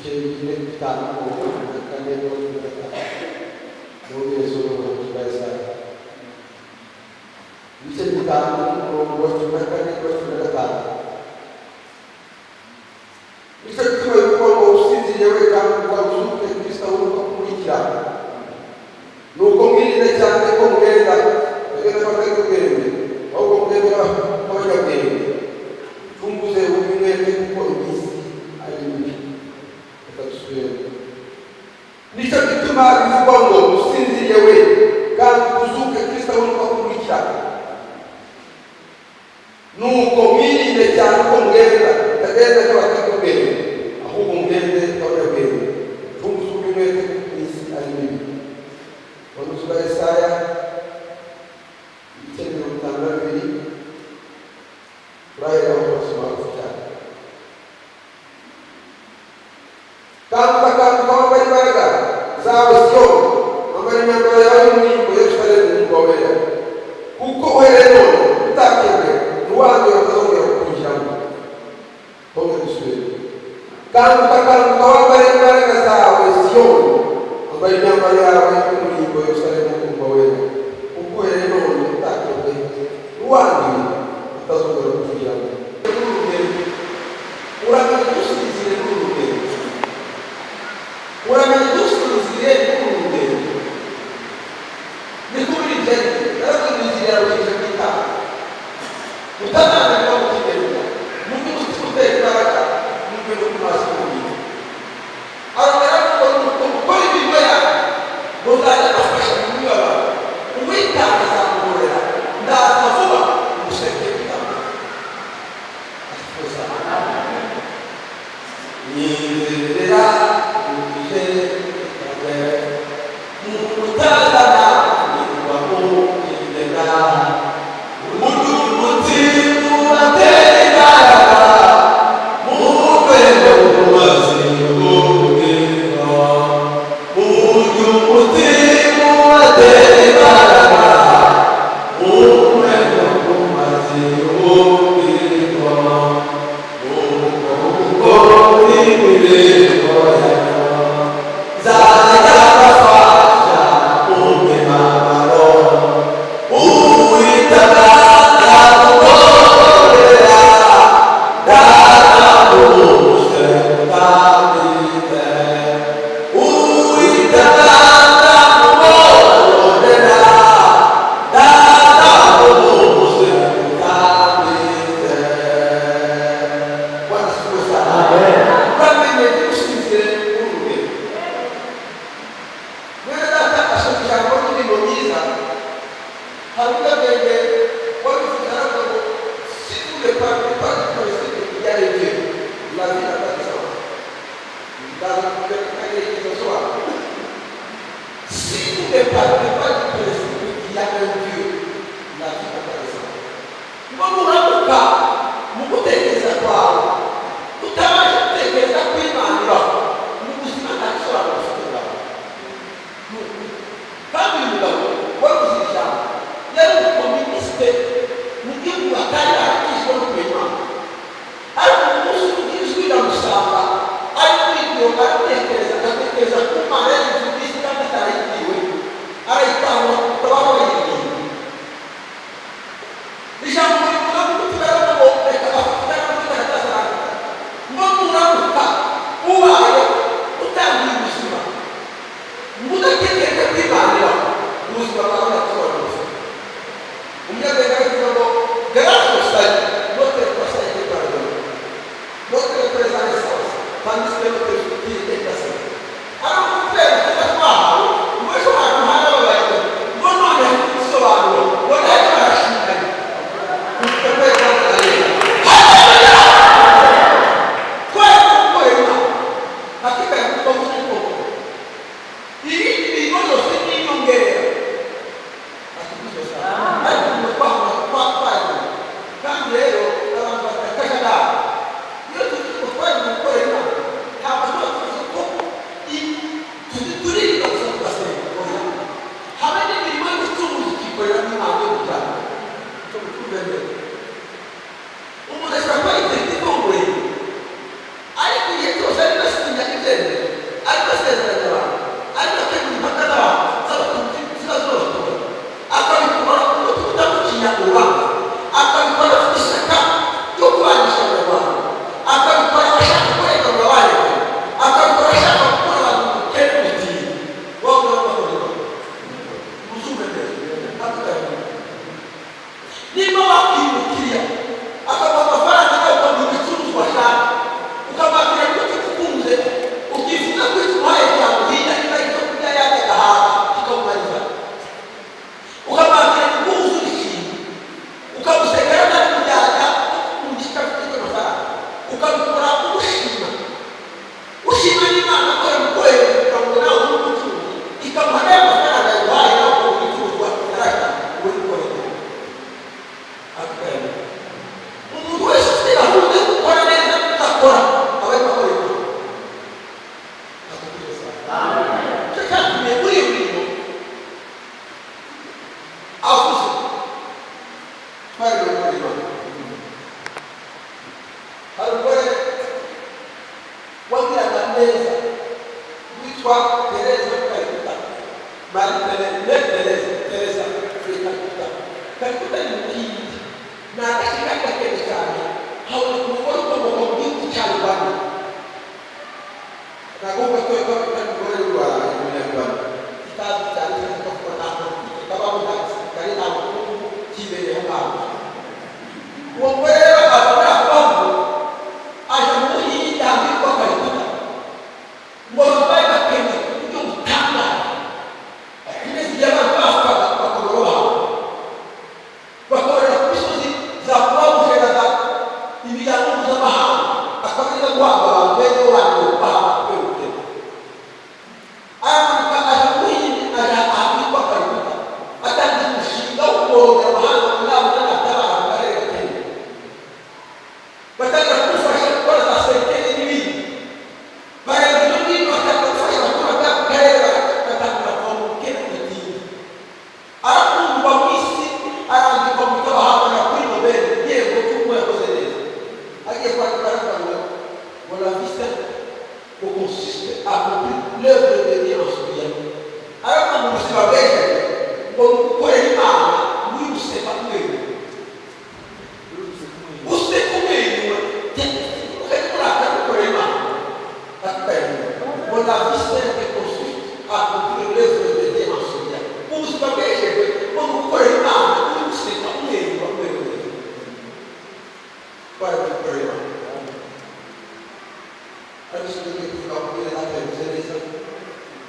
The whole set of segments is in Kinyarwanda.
Ibice 4, 5, 14, 15. Nongere nsome ubuhanuzi bwa Yesaya ibice 5, umurongo wa 14 wa 15. Nicyo gituma bivugwa ngo: "Usinziriye we, kanguka uzuke, Kristo abone uko akumurikira. Nuko mwirinde cyane ko mugenda mugenda nk'abatagira ubwenge, ahubwo mugende nk'abanyabwenge. Mucunguze umwete, kuko iminsi ari mibi." Reka dusubiremo. Nicyo gituma bivugwa ngo: "Usinziriye we, kanguka uzuke, Kristo abone uko akumurikira. Nuko mwirinde cyane ko mugenda mutagenda nk'abatagira ubwenge, ahubwo mugende nk'abanyabwenge. Mucunguze umwete, kuko iminsi ari mibi." Ubuhanuzi bwa Yesaya ibice 52, turahera aho turasoma hagufi cyane. Kanguka, kanguka, wambare imbaraga zawe, Siyoni, wambare imyambaro yawe y'umurimbo, Yerusalemu, umurwa wera, kuko uhereye none utakebwe n'uwanduye batazongera kukwinjiramo. Twongere dusubire. Kanguka, kanguka, wambare imbaraga zawe, Siyoni, wambare imyambaro yawe y'umurimbo, Yerusalemu, umurwa wera, kuko uhereye none utakebwe n'uwanduye batazongera kukwinjiramo. Muri uru rugendo uramenye ntusinzire, muri uru rugendo uramenye ntusinzire, muri uru rugendo ni kuri ibyo naravuze. Inzira yawe kwitanga utananirwa kukigenda nubwo umutima utera imbaraga, nubwo no ku mazi y'umubiri. Arongera avuga ngo gukora imirimo yawe, ngo nzajya mbafasha mu mibabaro, uwitanga azamugorera, ndaza vuba umuseke kwitanga. Asifiwe sana. Inzira uje mutazana kugenda umutima uratera imbaraga, muve mu mazi y'ubugingo. Burya umutima uratera imbaraga, muve mu mazi y'ubugingo. Nuko imirimo yayo nzajya mbafasha mu mibabaro, Uwiteka ndamugororera, ndatamuse ndamwite. Uwiteka ndamugororera, ndatamuse ndamwite. Bwana asifiwe sana. Uramenye ntimusinzire muri uru rugendo. Mwene data asoma ijambo ry'indirimbo nziza. Hari umunyabwenge wabivuze, aravuga ngo: "Si vous ne partez pas du principe qu'il y a un Dieu, la vie n'a pas de sens." Ndaza kugerageza sobanura. Si vous ne partez pas du principe qu'il y a un Dieu, la vie n'a pas de sens. Ngo nuramuka mu gutekereza kwawe utabasha gutekereza ko Imana ibaho, mu buzima nta gisobanuro ufite bwawe. Ni ukuri. Kandi uyu mugabo wavuze ijambo yari umukominisite mu gihugu, atari arakijwe no kumenya Imana, ariko umunsi umwe ijwi riramusanga ari muri ibyo, aratekereza, agatekereza ku Mana yagize ubwisi kandi atarayibwiwe. Hari umugore wagiraga neza witwa Tereza Calcutta, Marie Teresa, Teresa de Calcutta. Calcutta ni mu Buhindi, ni agace kari gakeye cyane. Haboneka umugore ukomoka mu gihugu cya Rwanda, ntabwo gatoya kari umugore w'u Rwanda, umunyarwanda kitazwi cyane cyane ko kuba nta politiki kabaho, nta gisirikare, nta bukungu, kibereyeho ngaho. Uwo mugore rero ava muri ako gahugu aje mu Buhinde ahantu hitwa Calcutta, ngo bari bakennye ku buryo butangaje, kugeza igihe abantu bapfaga bakabura bahawe, bakorera ku misozi za Croix-Rouge na za imiryango mpuzamahanga, akaba arizo guhabwa abantu bene wanyu bahabwa kubera ubukene. Aramanuka aja mu Buhinde, aja ahantu hitwa Calcutta, atangiza umushinga wo kuborogera amahanga ngo nabona natabara mu karere gakennye. Batangira kumufasha gukora za cercueil n'ibindi, bareba ibyo ngibyo, batangira gufasha abaturage b'ako karere, batangira kuva mu bukene budatinze. Arakundwa mu isi, arandikwa mu bitabo, ahabona kuri Nobel igihembo cy'uko yakoze neza. Agiye kwandika aravuga ngo "La vie simple consiste à accomplir l'œuvre de Dieu en souriant." Aravuga ngo ubuzima bw'ejo ngo ni ugukorera Imana muri guseka umwenyura, useka umwenyura, ukajya urakara ukorera Imana. Akayamenya ngo "La vie simple consiste à accomplir l'œuvre de Dieu en souriant." Ubuzima bw'ejo ngo ni ugukorera Imana uri guseka, umwenyura, umwenyura. Twarabikorera Imana, ariko si tugiye kuvuga ko data yabivuze neza.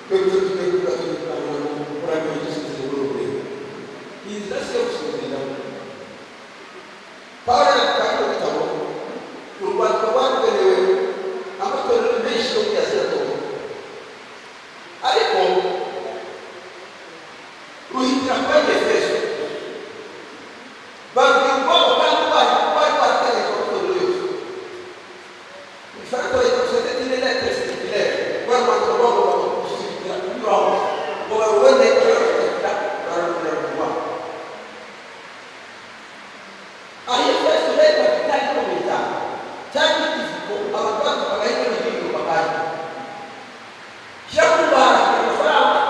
Twebwe tugiye kuvuga, tugiye kuganira ngo uramenye dusinzire muri ubu buriri. Iyi nzira si iyo gusinziramo. Pawulo yandika kino gitabo, urwandiko rwagenewe amatorero menshi yo muri Aziya Nto, ariko ruhitira kuba Efeso, babwira ubwabo kandi bari barategetswe amatorero yose. Mu Gifaransa bayita "c'était une lettre circulaire". Rwa rwandiko rwagombaga gusirikira, kunyuraho ngo barubone, bararuteka, bararubonera mu aho. Efeso rero kapitali ikomeye cyane, cyari ikivuko abantu baturukaga hirya no hino bakajya shyira harakira amafaranga,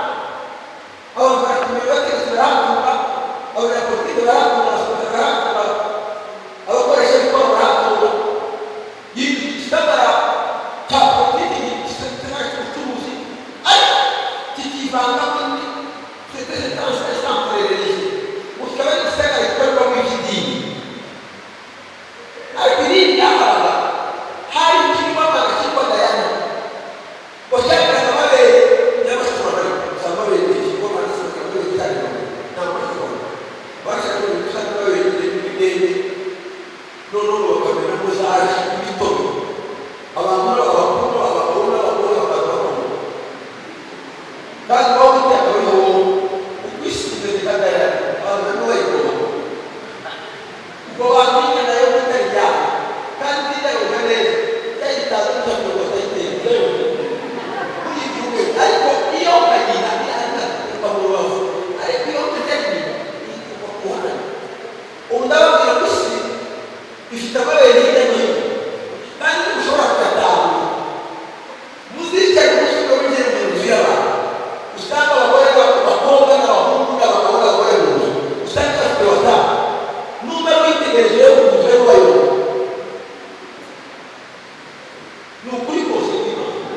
abantu baratumira, abategetsi barahatura, abanyapolitike barahatura, abasirikare barahatura, abakoresha bikoro barahatura. Igisagara cya politiki, igisagara cy'ubucuruzi, ariko kikivanga muri c'était un centre religieux, kikaba ari igisagara gikorerwamo iby'idini. Ariko irindi ryahabaga hari ikigirwamana cyitwa Dayana, ngo cyagiraga amabere y'amashuri, gusa amabere ikigirwamana kibaga amabere cyane, nta mashuri bashaka gusa amabere n'imyenge, noneho bakamenamo za jus n'imitobe, abantu, abakuru, abagabo n'abagore bakaza bakoma, kandi wowe uteka uriho wowe ukwisize ni Dayana, abantu barimo bayigoma ubwo wamenya nayo kutari yawe, kandi idahuje neza yayitaza n'icyo batayiteye kuri igihugu. Ariko iyo ukagina irakuva mu rubavu, ariko iyo utagina ikuva ku ruhande. Ubu ndababwira ko isi ifite amabere hirya no hino, kandi ushobora kuyatahura. Muzicare umunsi umwe ugere mu nzu y'abantu, usanga abagore, abakobwa n'abahungu n'abagabo n'abagore mu nzu, usanga bafite WhatsApp. Numba witegereje rero mu nzu rero bayobora, ni ukuri kose kw'Imana.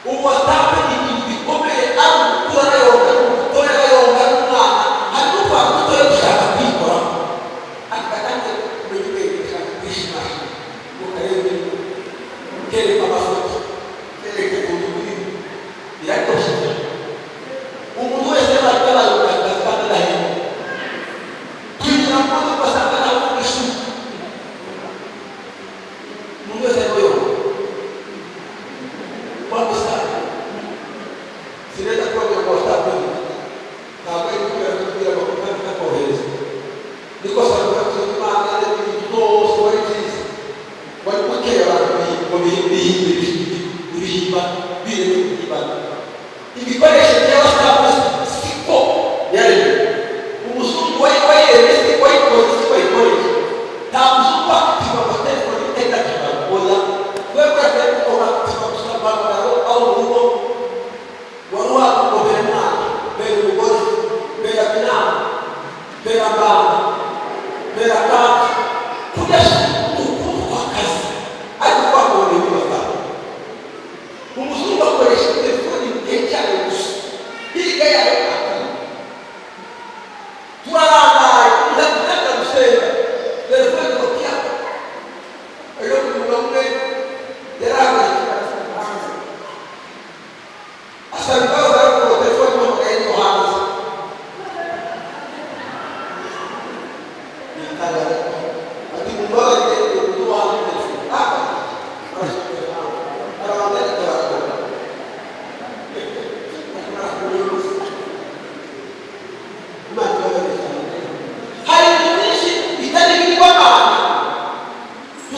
Ubu WhatsApp ni ikintu gikomeye, ari umukuru arayonga, umutoya arayonga, n'umwana. Hari n'utwana dutoya dushaka kwikoraho, ariko atangiye kumenya ubwenge, gushaka kwishimashima ngo karebe, kereka amafoto, kereka ukuntu biri, biraryoshye cyane. Umuntu wese yabaye akazi kandi adahembwa, kwinjira mu modoka ugasanga ntawe uvuga ishuri, umuntu wese arimo yonga wagusa. Sinenda kubabwira ngo WhatsApp ntabwo ari kubera kutubwira amakuru kandi ikakohereza. Niko salomo yavuze ko Imana yaremye ibintu byose, wari byiza, wari bukeye, abantu ngo bihimbirije.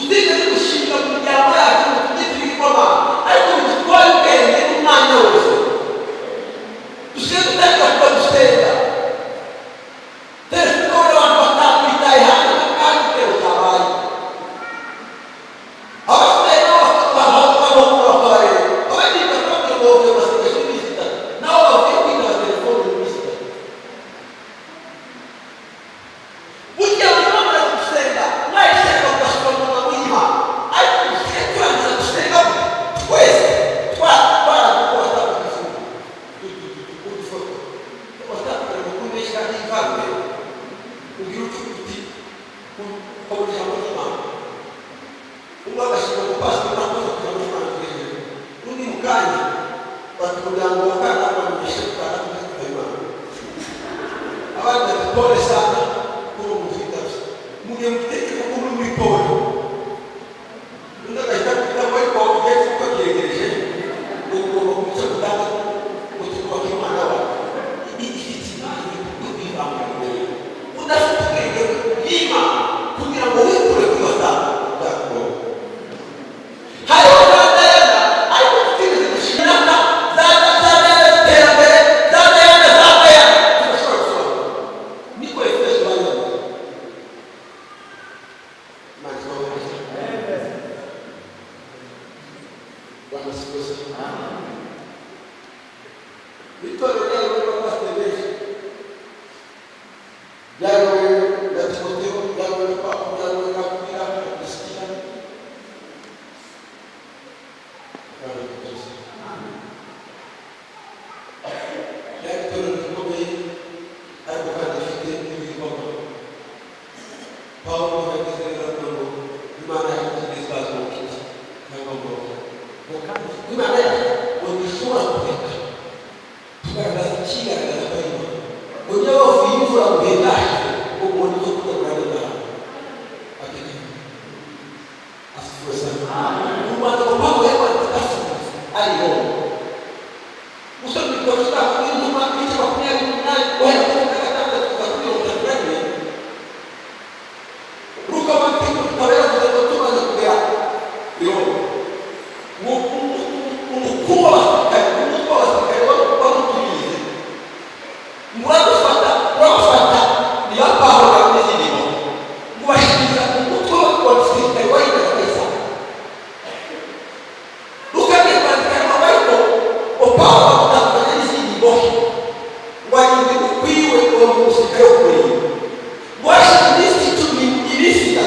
Tutigeze gushinga mu miryango yacu ngo tujye tubigirwamana, ariko bidutwara ubwenge n'umwanya wose. Dusigaye dutangira kuba dusenga telefone, abantu batakwitaye hanze kandi igitero cyabaye, abasigaye nabo bakabareba, abandi bakababwira ngo bavuye amasengesho y'iminsi 3, nabo bavuye kwitaba telefone mu minsi 3. Burya abantu bamara gusenga, mwayisenga mugasubira mu magambo y'Imana, ariko dusigaye turangiza gusenga twese twarakora udufoto watakubwira ngo kuri benshi kandi ivangure ugira uti uti ukabona ijambo ry'Imana. Umwe agashyira ngo pasiteri nakoze kugira ngo Imana tugejeje, undi mu kanya bati umuryango wa kana bamenyeshe ko kana kugira Imana, abandi bati pole sana kuri uwo muntu witabye, mu gihe mugitekereza ko muri pole, undi agahita akubita ngo ariko igihe cy'uko kiregereje ugomba kumuca gutanga ngo tukubake umwana wawe. Ifite Imana yo kwivanga udafite ubwenge bw'Imana kugira ngo wikure kuri batanu byakugora. Hariho za Dayana, ariko tutigeze gushinga za Dayana z'iterambere, za Dayana, za Dayana tudashobora gusobanura. Niko Efeso bayibona. Imana ibahe. Bwana asifiwe sana. Itorero ryayobowe n'abapasiteri benshi, ryayobowe na Timoteyo, ryayobowe na Pawulo, ryayobowe na Akwila na Prisikila. Bwana asifiwe. Ryari itorero rikomeye, ariko kandi rifite n'ibigirwamana. Pawulo yageze rero avuga ngo Imana yacu ntizbaza mu giti cyangwa mu mabuye, ngo kandi Imana yacu ngo ntishobora kureka tugaragaza ikigaragaza ko ari Imana, ngo niyo bavuye imvura mu bihe byashize, ngo ubona ibyo kurya burareba akeka. Asifiwe sana. Mu Rwanda ngo Pawulo yarwanditse afunze ari Roma. Usoma igitabo cy'Ibyakozwe n'Intumwa ibice 28 guhera kuri 16 kugeza kuri 31, Luka wanditse ikaba yaravuze ngo tumaze kugera i Roma, ngo umukuru w'abasirikare, umutwe w'abasirikare wari uturinze, muradufata, urabafata, niyo Pawulo n'izindi ngabo, ngo bashinja umutwe wa gisirikare warindaga Kayisari. Luka agiye kwandika ngo ariko ngo Pawulo amutandukanya n'izindi mbohe, ngo arinde ukwiwe uwo musirikare wo kurinda, ngo hashize iminsi 10, iminsi 3,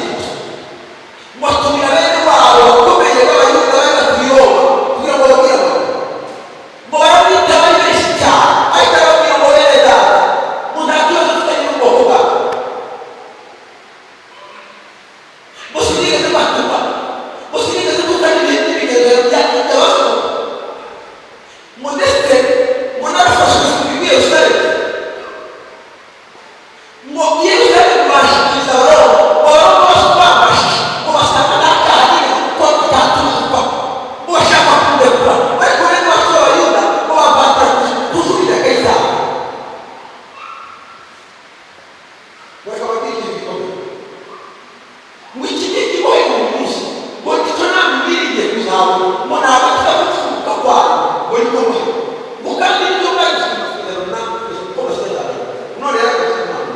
ngo atumira bene wabo bakomeye b'Abayuda bari batuye i Roma kugira ngo babwire abantu, ngo baramwitaba ari benshi cyane, ariko arababwira ngo bene data, ngo nta kibazo mfitanye n'ubwoko bwabo, ngo sinigeze mbatuka, ngo sinigeze ntuka n'imigenzo y'abasoko, ngo ndetse ngo narafashwe i Yerusalemu, ngo i Yerusalemu bashikiriza Abaroma, ngo Abaroma bambashije, ngo basanga nta cyaha nigeze gukora cyatuma, ngo bashaka kundekura, ariko rero bacu b'Abayuda ngo bampatira kujurira Kayisari. Bakaba ikintu gikomeye, ngo iki ngiki bohe mu munsi, ngo icyo nta mibiri kuzabona, ngo ntabwo kiza kwayo, ngo niko mbaho, ngo kandi nibyo mwagizwe amasezerano na ko masezerano none yarakoze Imana.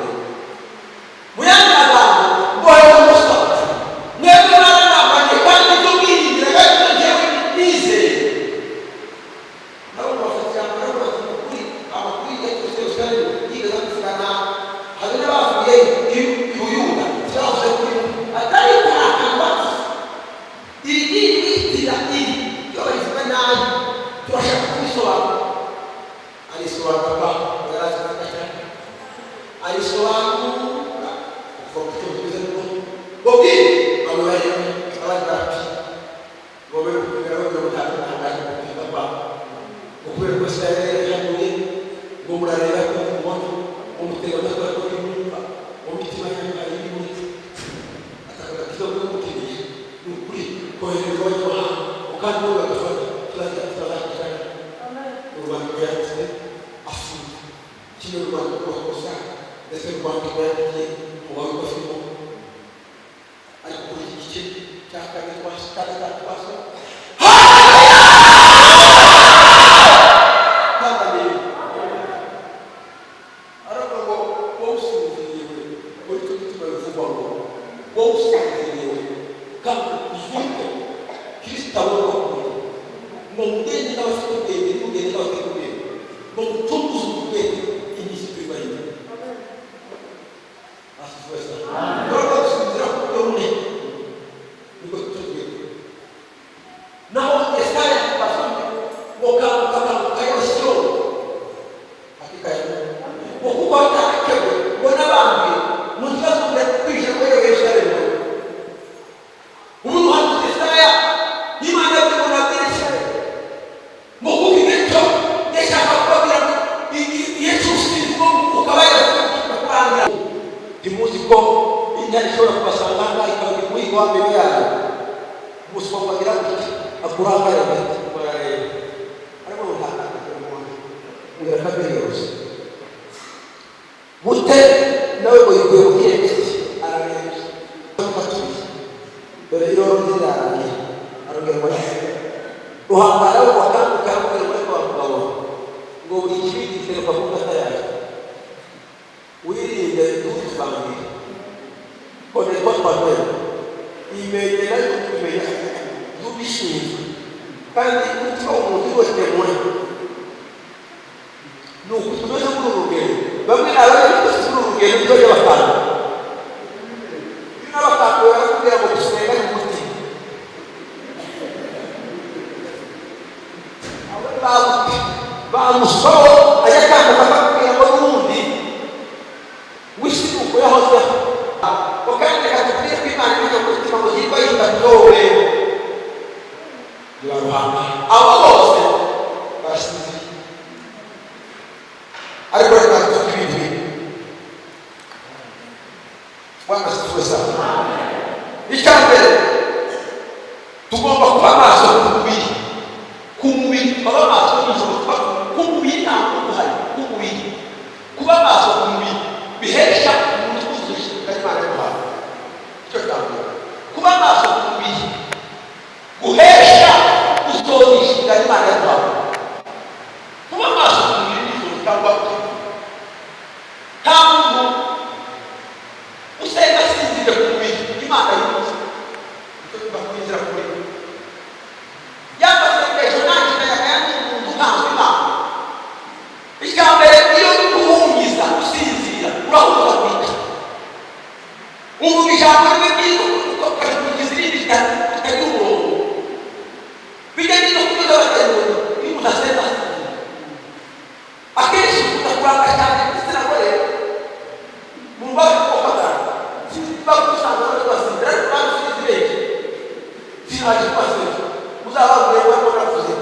Mu yandi magambo, ngo umusa mwebwe mwaranambanye kandi ibyo mwiringira kandi ibyo njyewe nizeye nabo bafatira amaraso bati ukuri amakuru ya Kristo Yerusalemu yigeze avuga nabi, hari n'abavuye i Buyuda cyavuze kuri atari ko akantu bavuze iri ngiri bitira iri iyo barivuga nabi, turashaka kubisobanura. Arisobanura, pa yarazi kuvuga cyane, arisobanura kuva ku cyongereza ngo bobwire bamwe bareba, abandi barapfa, ngo be kubera ko ntabwo ntangaje gupinga kwabo, ngo kubera ko se yari yarahanuye, ngo murareba ko mubona, ngo mutega amatwi ariko ntimwumva, ngo mitima yanyu ayibonetse ataka agakiza ko mutegereje ni ukuri koherezwa abanyamahanga, ngo kandi bo bagafata tuzajya tuzakirana. Mu rwandiko yanditse afunze kimwe n'urwandiko rw'abakosa, ndetse n'urwandiko yandikiye mu bawe bafimo, ariko kuri iki gice. Cya kabiri cya gatatu twasoma. Kandi aravuga ngo wowe usinziriye, muri icyo gituma bivugwa ngo wowe usinziriye kandi uzuke, Kristo abone uko akubona, ngo mugende n'abafite ubwenge, nimugende n'abafite ubwenge, ngo mucunguze ubwenge imishyitsi ibarinda. Asifiwe sana. Turavuga gusinzira ku buryo bune, niko tugiye. Naho Yesaya twasomye ngo kanguka, kanguka yewe Siyoni, hakika ya ngo kuko hatarakewe ngo n'abambwe mu ntibazongera kwije ngo yewe Yerusalemu. Ubu muhanuzi Yesaya, Imana yavuze ngo nabwire Isirayeli ngo kuko igihe cyo yashaka kubabwira ngo igihe cy'ubusinzi ukaba kurangira. Ntimuzi ko intare ishobora kubasanga aha ngaha ikabagira umuhigo w'amenyo yayo? Umuswa ngo agira gutya akurangare gati barareba, ariko ngo nta mbwira kamere yose bute nawe ngo yikuye mu kirere ararebye atuye dore iroro zirarangiye, arongera ngo ruhangara we wakanguka aramubwira ngo ariko wa mugabo, ngo buri kibi giterwa ku ngata yayo, wirinde, ntutubangire, connais-toi toi-même, imenye nayo kumenya z'ubishinzwe. Kandi umutima w'umuntu wose témoin ni uku tumeze muri uru rugendo. Bamwe ni abari muri uru rugendo ntibajya bakanga, iyo n'abakanga barakubwira ngo gusenga ni umutima bamusoro ajya akanguka akakubwira ngo n'ubundi w'isi ni uko yahozeho. Ngo kandi reka tubwire ko Imana imenya mu mutima, ngo yitwa yita wowe nibaruhanga. Abo bose barasinziriye, ariko reka tuvuge ibintu bine. Bwana asifiwe sana. Icya mbere, tugomba kuba maso ku mubiri. Ku mubiri tukaba maso nijoro, ku mubiri nta muntu uhari. Ku mubiri, kuba maso ku mubiri bihesha umuntu kuzuza inshingano Imana yamuhaye. Icyo cya mbere, kuba maso ku mubiri guhesha gusohoza inshingano Imana yamuhaye. Kuba maso ku mubiri nijoro cyangwa nta muntu usenga asinziriye ku mubiri Imana yumva. Icyo tuba kwinjira kuri y'amasengesho nanjye ndayaga umuntu ntabwo Imana. Icya mbere, iyo uri guhungiza usinzira, urahuzagurika, uvuga ijambo rimwe ryiza ukakurikiza irindi ritagira umurongo, bijyanye no kunoza abateruye. Iyo umuntu asenga asinzira, akenshi ukunda kuranga cyane igitsina gore mu mbaga kuko sinzi niba usanga bari basinzira, ariko nanjye sinzi benshi sinaje kubasenga. Muzababwire ko ariko navuze,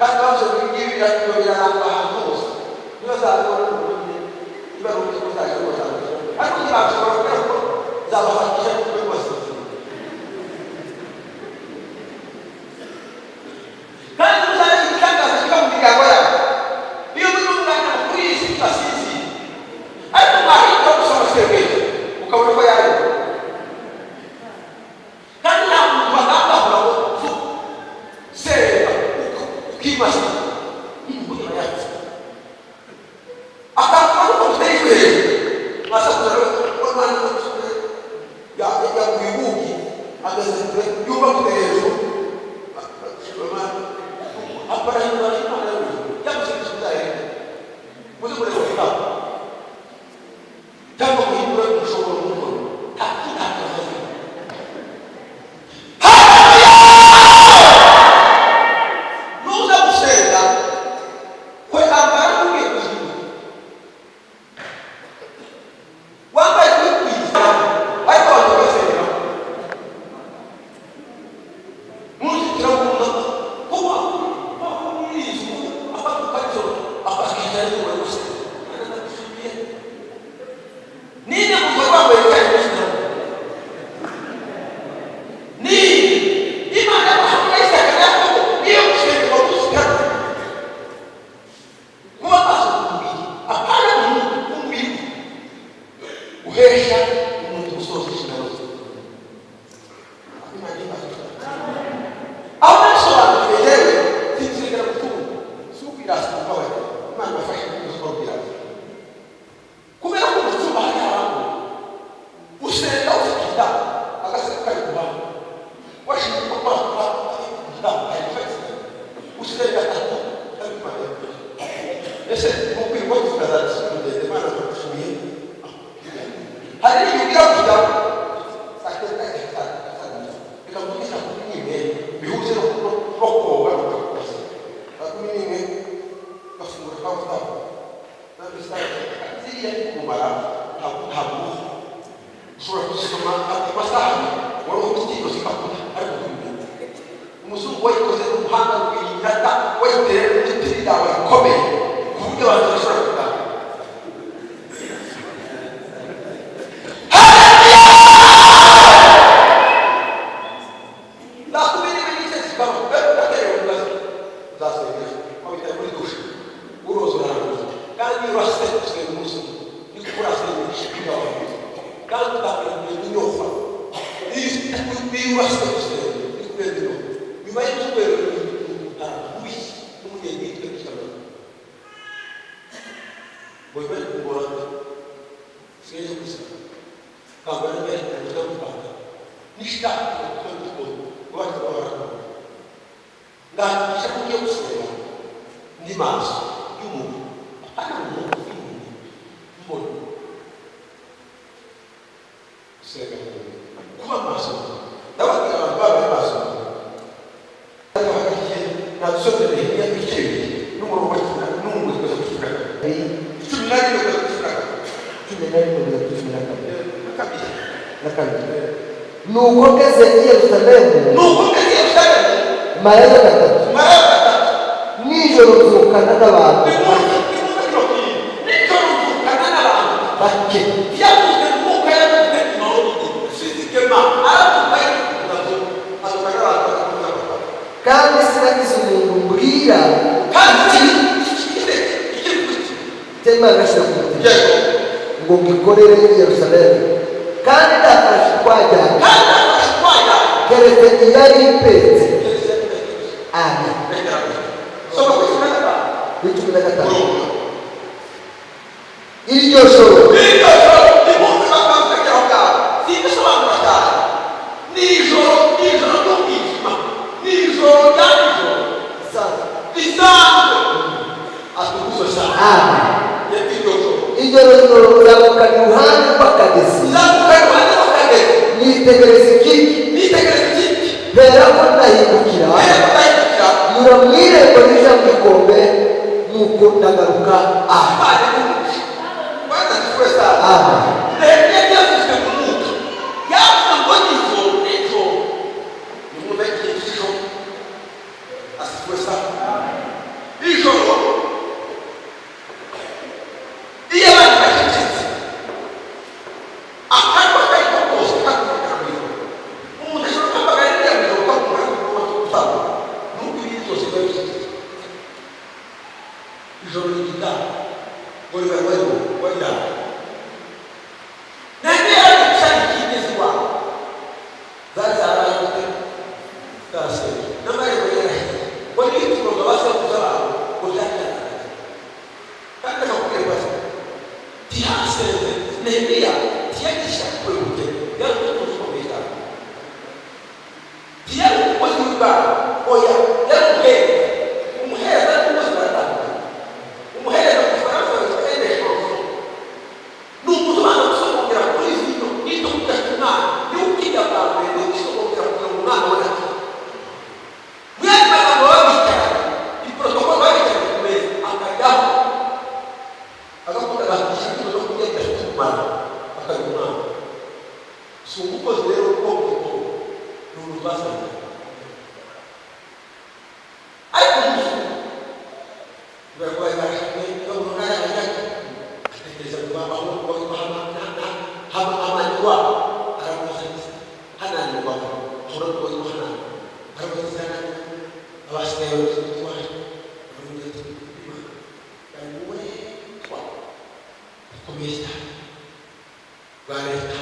kandi bavuze ngo ibi ngibi birarangwa ahantu hose. Niba zabibona n'ubundi, niba ari uburyo muzaje bazabikora, ariko ntibabishobora kubera ko zabafatisha no kubasinzira. Kandi muzarebe igitangaza kiba mu miryango yabo: iyo muri umwanya kuri iyi si basinzira, ariko mwahita gusoma amasengesho ukabona ko yaje, kandi nta muntu bagambahura ngo senga ukimasa imvura yapfa akantu ko gutera ijwi hejuru mwasakuza yaguye ubugi ageze kure yumva gutera hejuru barahindura Imana y'ubuzima cyangwa se ibisubizo muze mureba kitabu cyangwa guhindura umushoboro mu nkono nta kindi hakazaza. Haleluya! Nuza gusenga kwe ambara nk'ugiye kuzinduka, wambaye wikwiza, ariko abantu bagasengera. Aho nabisobanukiwe yewe, sinsengera mu cyumba, si ukwirasa kubawe. Imana ibafashe kuko kwirasa, kubera ko mu cyumba hari abantu usenga ufite inda, agaseka kari kubaho, washinzwe kuba kuba inda ayifashe, usenga atatu ari Imana yakoze. Ese ukwiye kuvuga za ndende? Imana zagusubiye. Hari n'igihe ugira kujya saa cyenda, reka mvuge 11:00, bihuze no koga bikakuza 11:00, gafungura kawe utaha ziriya ni kumara. Ntabwo ushobora kuzisoma amasaha 2, wari ufite ikintu zikakuta. Ariko kubimenya, umuzungu wayikoze n'umuhanga wiyirata, wayiteye n'imiti yawe ikomeye ku buryo abantu bashobora kugana. 11:30 zikaba ndaterewe umugazi, uzasenga wabita muri dushe, uroza, urarangiza, kandi urase usenga umunsi umwe, niko urasenga ishiga wawe, kandi utangira kumenya inyota. Iyo urase usenga niko kumenya inyota. Nyuma y'ibyumweru 3 mubi n'umunyengitwe cyane ngo bibe kugorana, sigaye gusa ntabwo ari mbere kujya mu Rwanda n'ishaka kuko ngo bakaba ndangije ko ugiye gusenga ndi maso y'umuntu, apana umuntu y'umuntu mbona gusenga, kuba maso. Ndababwira abantu babaye maso. Nadusomere Nehemiya ibice 2 n'umurongo wa 11 kugeza kuri 12, 11 kugeza kuri 12. 11 kugeza kuri 12. Na kabiri. Na kabiri. Nuko ngeze i Yerusalemu, Nuko ngeze i Yerusalemu, marayo gatatu, marayo gatatu, nijoro nzukana n'abantu nimwumve kino kintu: nijoro mvukana n'abantu bake. Yavuzwe umwuka, yavuze physiquement, aravuga nazo azuka n'abantu bakavuga. Kandi sinagize umuntu mbwira Kandi iki icyo Imana yashyize ku mutima Yego. ngo ngikorere i Yerusalemu, kandi nta farashi twajyanye, Kandi afashe twajyanye, keretse iyari impetse. Amen. Soma kuri 15. Kuri 15. Iryo joro, Iryo joro, nimwumve bakambwira aho ngaho, simbisobanura cyane. Ni ijoro, ni ijoro ry'umwijima, ni ijoro rya nijoro risanzwe. Atukuzwe sana. Amen. Iryo joro, Iryo joro nzamuka iruhande rw'akagezi, nzamuka iruhande rw'akagezi, nitegereza ikiki, nitegereza ikiki, mperako ndahindukira, mbere kudahindukira, nyura mu irembo rija mu gikombe, nuko ndagaruka aha. Imana iguhuje. Bwana asifiwe sana. Amen. Nehemiya byavuzwe mu mwuka, yavuze ngo nijoro, nijoro, nimwumve igihe cy'ijoro. Asifiwe sana. Ijoro, iyo abandi bacecetse, akanywa akariko kose kakumvikana mu ijoro. Umuntu ashobora guhamagara ririya mu ijoro, ukakumva, ariko utagwa nuko ibindi byose biba bicecetse. Ijoro ni igitabo ngo riba wari. Nehemiya yari gushaka ikigezi iwabo, zari zaraye gute? Zarasenze n'amarembo yarahiye, ngo n'ibituroga basekuruza babo ngo byari byarakaze. Kandi akakubwira bati ntihasenze. Nehemiya ntiyagisha kure gute? Yari umutunzi ukomeye cyane. Ntiyari umukozi w'Imana, oya, yari umuhereza. Umuhereza n'umukozi baratandukanye. Umuhereza mu Gifaransa witwa échanson. Ni umuntu ubanza gusogongera kuri vino n'icyo kurya cy'umwana, niwe ukiga bwa mbere, niwe ugisogongera kugira ngo umwana abone ati. Mu yandi magambo, baba bicaranye, iprotocole, baba bicaranye ku meza, akajyaho agakunda, agahisha ibintu byo kurya bidafite umumaro, akabiha umwana. Si umukozi rero wo mu gikombe, ni umuntu basangiye. Ariko umunsi umwe barakubaye barashimye, babona yarajyaga atekereza ngo aho hamanywa, aramubaza ati Hanani wawe ahora ngo Hanani, aramubaza ati Hanani, abasigaye batwaye, aramubwira ati Imana bari bikomeye cyane bwa leta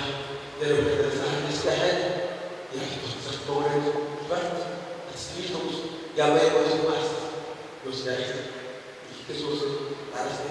ya Nebukadinezari, Isiraheli yahitutse. Yambaye nose maso yose yarashe ikipe zose arashe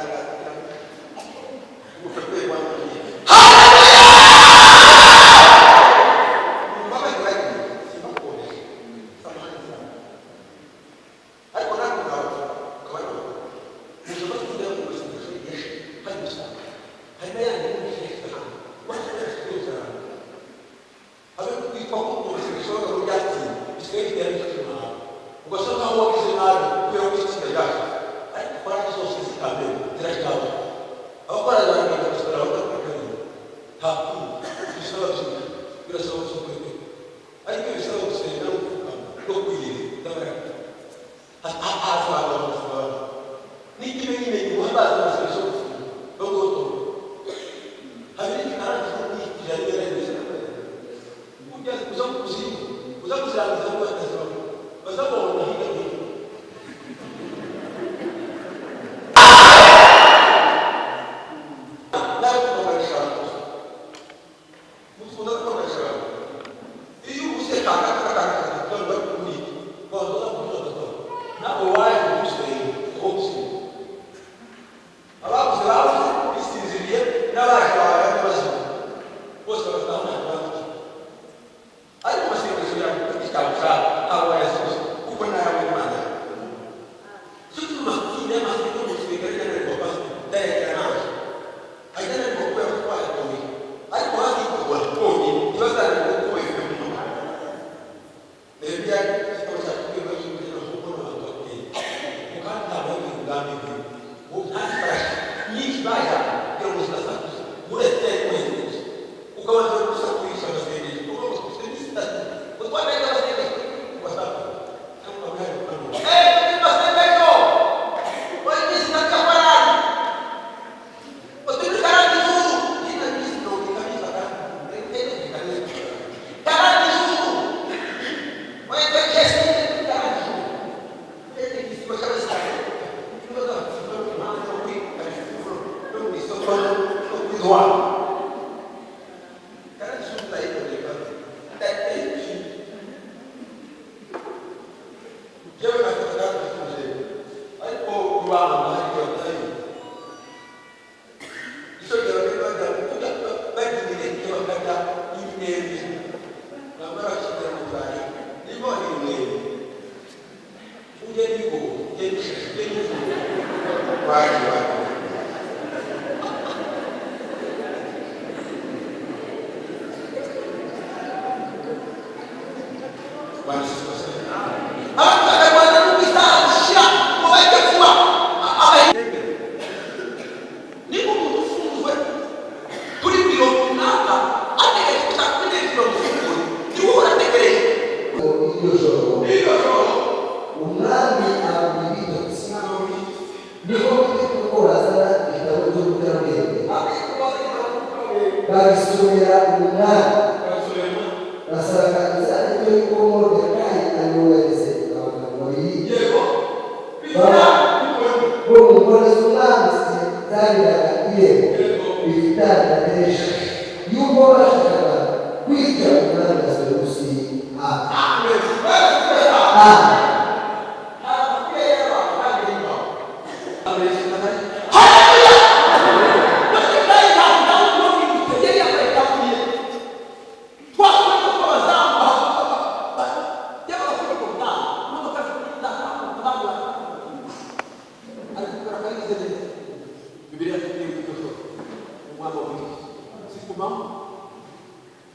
Biratangaza umushoferi wambaye ariko natwe ntabwo ukaba ari mushobora kujya mu masengesho hari gusa hari n'ayandi menshi habe kwitwa ko mu masengesho y'abagabo byatsinze bisigaye bitera n'icyo ugasa nkaho wagize nabi kubera ko itsinda ryacu ariko faranga zose zitambere ziracyaba abakora baragenda gusa badakurikiranye nta kundi bisaba byinshi birasaba gusohoka ariko bisaba gusenga no gupfukama no kwiyereka haza abantu amafaranga n'ikimenyimenyi guhabaza amasengesho gufunga no guhotora hari n'igikaranga cyo kwitira rimwe na rimwe ujya uza mu kuzimu uza kuzirangiza ngo atazibamo bazabona hirya no hino. Nawe ukabona eshanu mukunda kubona eshanu iyo ubuze kaka bari kumwita waza kuvuga nawe waje gusenga aho gusenga ababuze babuze bisinziriye n'abaje bawe n'abazima bose bagataha nta kibazo ariko amasengesho yawe ku giti cyawe ushaka ntabwo wayasubiza kuko nawe Imana cyo tuma matsinda y'amasengesho mu gusenga ariko ntabwo pastor ndayagera nawe ajya ntabwo kubera ko twayatoye ariko hazikorwa bonyine ntibazanirwe kuko bayifite mu mutwe. Nehemiya igitabo cya kubwirwa y'uko nk'uko abantu bateye kandi ntabwo ari umugambi we ubu nta ifarashi nyinshi baja kugira ngo zidasakuza uretse kwezi gusa ukabanza gusakurisha amasengesho kuko ngo ufite iminsi itatu ngo twamenye amasengesho ugasakuza cyangwa ukaba uhari ukanura eee masengesho bari iminsi itatu y'amarari Otuni karandi zuru ina minsi 40 karandi zuru Niba umuntu ufunzwe kuri biro runaka ategereje gusa kuri biro mufungure ni wowe urategereje Iryo joro iryo joro umwami abura ibitotsi niho kuko bazana igitabo cy'ubutabera bagisomera umwami basanga ibyanditswe yuko Moridekayi ayohereze abagabo babiri yego bo mu ngoro z'umwami zariraga irembo Bigitani na Tereshi yuko bashakaga kwica umwami Ahasuwerusi. Amen. Amen.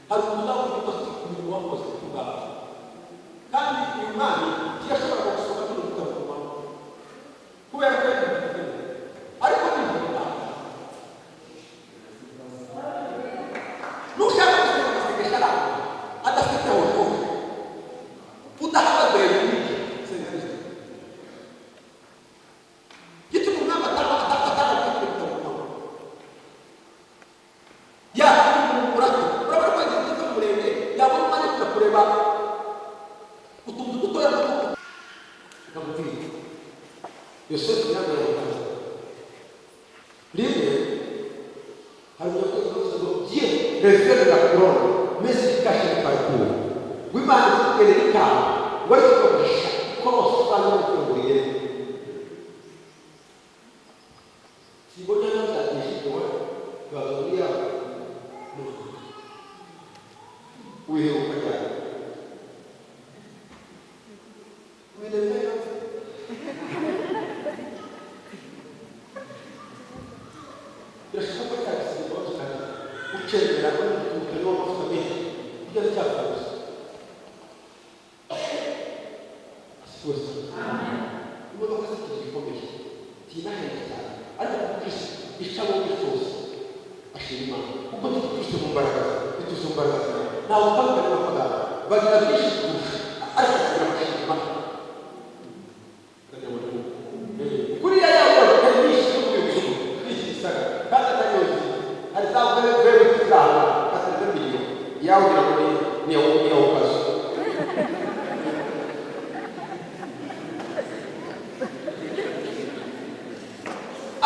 Hari umudamu ufite umurimo wakoze ubwawe kandi uyu mwami ntiyashoboraga gusoma kino gitabo ku manywa kubera ko yari gifite ariko ni ibintu nushaka gusenga amasengesho aramba adafite aho rwose udahamagaye n'iki senga neza gituma umwami atanga kino gitabo ku manywa yakumurate urabona ko yagize icyo murenge yabona umwanya wo kujya kureba utuntu dutoya duto ndamubwira Yosefu yambaye amakanzu rimwe hari umukozi uvuze ngo Dieu révèle la couronne mais il cache le parcours w'Imana ikugerera ikamba wari kuguhisha ko bose usanga bafunguriye Simbona nazagisha bazoria uheruka cyane. Uheruka. Birashoboka ko cyagisiga tukajya ucengera umutwe w'amavuta menshi kugeza cyapfa gusa. Asifuza. Imodoka zikiri gikomeye tinahenda cyane, ariko kuko Kristo icamo cyose ashima Imana, kuko Kristo mu mbaraga ze, bituze mu mbaraga ze. Ntawe utandukanye n'abapagani bagira byinshi kurusha, ariko kugira bashima Imana. Kuriya yawe hari byinshi byo kubivuga byinshi bisaga kandi atari yose. Hari za ukore wewe tuzaha kasere miliyoni yawe ugira ngo ni ni okazo.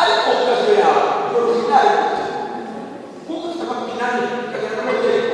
Ariko okazo yawe original kuko ufite amapinane ukagenda na moteri.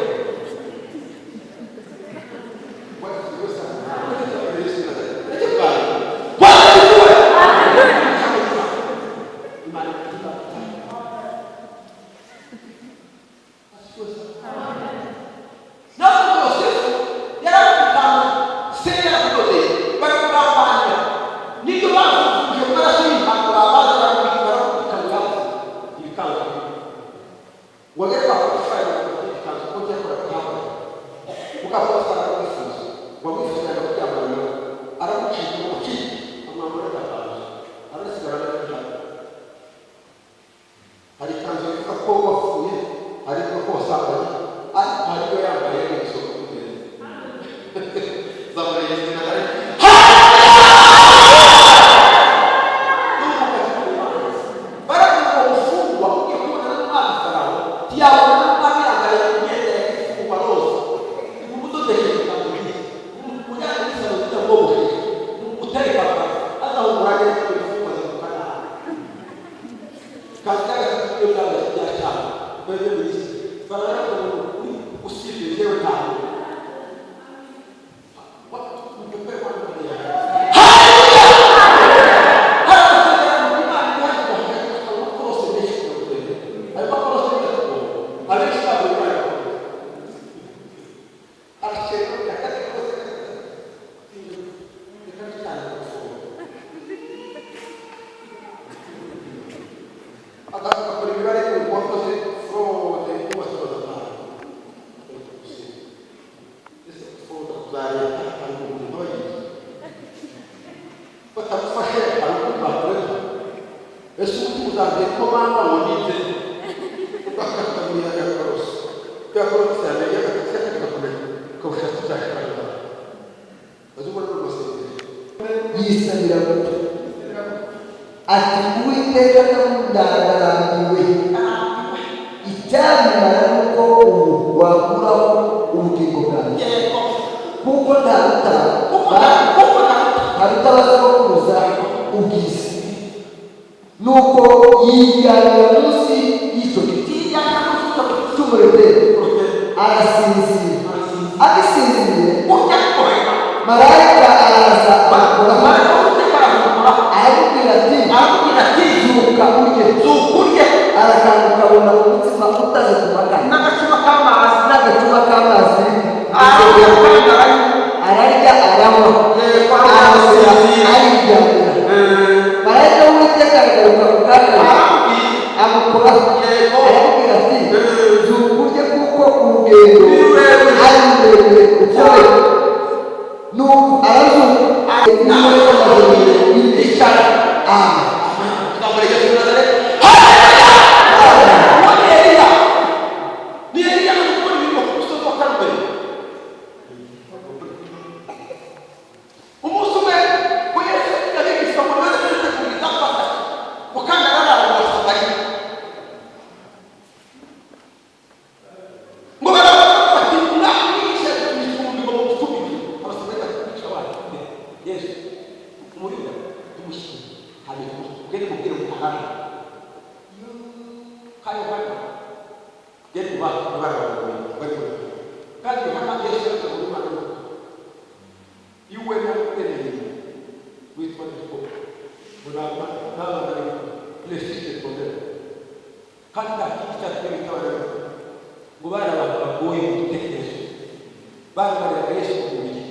Hari ikanzu ivuga ko wapfuye, hari ivuga ko wasambanye, ariko hari iyo yambaye n'isohoka kugeza zamura Yesu Nazareti. Baravuga ngo ufungwa ugiye kubona n'umwami Farawo ntiyabona n'umwami yambaye imyenda ya gifungwa rose, umudodesheje ikanzu nziza, umujyane muri salo nziza mwogosheshe, utereka akazi azahumura neza ibyo bifungwa zivuka nabi. Kandi iyo byabaye byacana kwebwe minisitiri Farawo ngo usibye yewe ntabwo agakora imibare wakoze fraude y'ubasoza ese fraude za leta hari umuntu bayizi batagufashe hari uko bakorera. Ese umutima uzambye ko mama ngo nize ugakata muri ya korosi ya korosi ya mbere ya gatatu ya kane gakomeza ukawushaka uzashaka bazubona n'amasengesho. Yisabira gato ati: "Uwiteka, ndarambiwe, icyamara nuko ubu wakuraho ubugingo bwanjye, kuko ntaruta ntaruta abasokuruza ubwiza." Nuko yiryamira munsi y'icyo giti cy'umureteri, arasinzira. Agisinziriye, marayika araza amukoraho, aramubwira ati: "Zuka urye." Arakanguka, abona umutsima utaze ku makara n'agacuma k'amazi, n'agacuma k'amazi. Ararya, aranywa, arasira, ariryamira. Marayika w'Uwiteka aragaruka ku kanya, amukoraho, aramubwira ati: "Zuka urye, kuko urugendo ari rurerure ukomeye." Nuko arazuka yicara. Amen. Zamura Yesu Nazareti. Uwo ni Eliya. Ni Eliya ari gukora imirimo ku musozi wa Karumeli. Umunsi umwe ngo Yesu abigisha ngo baze kwitegura Pasaka, ngo kandi ararara mu Basamariya. Ngo baravuga bati: "Mwigisha ibihumbi ngo mutumire." Abasamariya bati: "Mwigisha wacu Yesu umuyuda tumushyire hanyuma ugende mubwire mutarara kandi Yohana yari mu bantu bari bari kandi Yohana Yesu yavuze ngo Imana iyo wemera ukeneye witwa Jacob ngo n'abana le fils de ton. Kandi nta kindi cyatumye bita abanyabwenge, ngo bari abantu bagoye mu bitekerezo, barwaniraga Yesu ku mubiri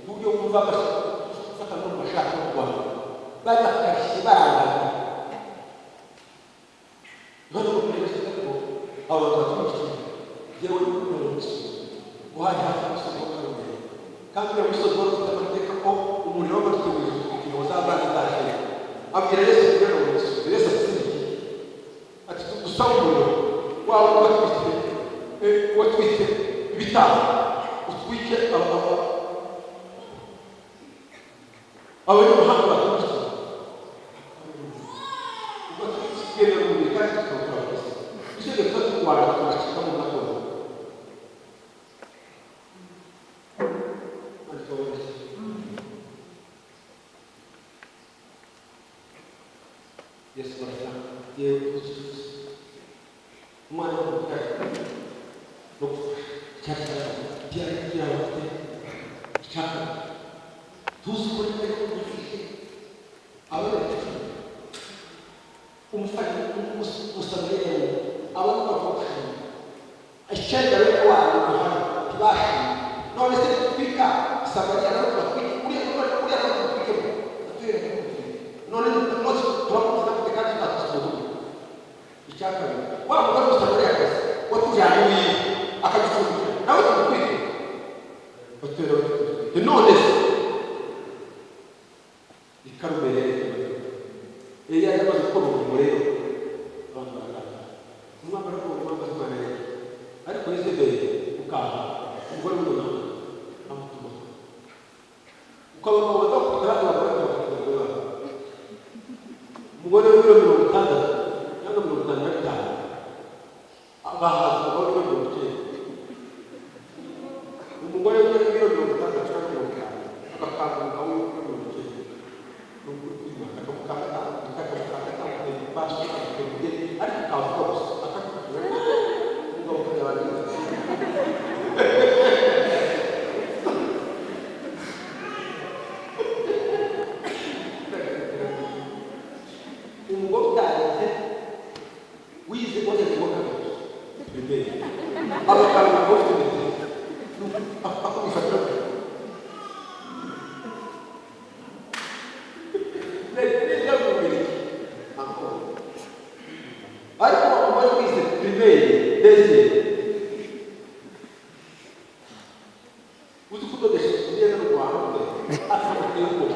ku buryo bumva bafata no mu mashati yo kurwana, bari bakarishye, barangaye. None ko kuri Yesu ko abo bantu batwikiye, yewe n'umuntu umusozi uhari hafi y'umusozi wa Karumeli, kandi uriya musozi wari ufite amateka ko umuriro w'amatwi kugira ngo uzabane uzashira. Abwira Yesu kugira ngo umusozi, Yesu ati: "Ati dusaba umuriro waba watwitse, watwitse ibitambo, utwike abanyamahanga batwitse, ubwo twigenda mu mubiri kandi tukawukora gusa usibye tuba turwana tugacika mu matora." Yesu barasanga yewe umwana w'umutare no gufasha cyari cyari bafite icyaka tuzi ko rero ufite abana 10, umufasha umusamariya, abana bavuga icyenda bene wabo bahari ntibashimye. None se dutwika Samariya nawe tubatwike, uriya uriya nawe tumutwikemo atwereke ko none none turamukiza gute kandi tutatwitse umudugudu? Icya kabiri, wa mugore w'umusamariyakazi watujyanye iwiwe akaducumbikira, nawe tumutwike? Batera batutwike. None se i Karumeli Eliya yamaze gukora umurimo rero, abantu baragaragara umwami aravuga ngo umwami Imana yari, ariko Yezebeli ukaha umugore w'umunyamahanga amutuma uko abagabo badakubita abandi bagore bakubita umugore wabo, umugore w'ibiro 60 cyangwa 55 agahaza umugore w'ibiro 90, umugore w'ibiro 60 cyangwa 50 agakanga umugabo w'ibiro 90. Ni ukuri kw'Imana, akamukanga akamukanga akamutera ipasu, akamutera umugeri, ariko kavuga gusa akakubwira umugabo ukayabagiza. Umugore utarize, wize wageze mu kaminuza primaire, agakanga umugabo ufite maîtrise akamufatira maîtrise y'umubiri encore, ariko umugore wize primaire deuxième, uzi kudodesha imyenda no guhaha, akamutera ubwoba.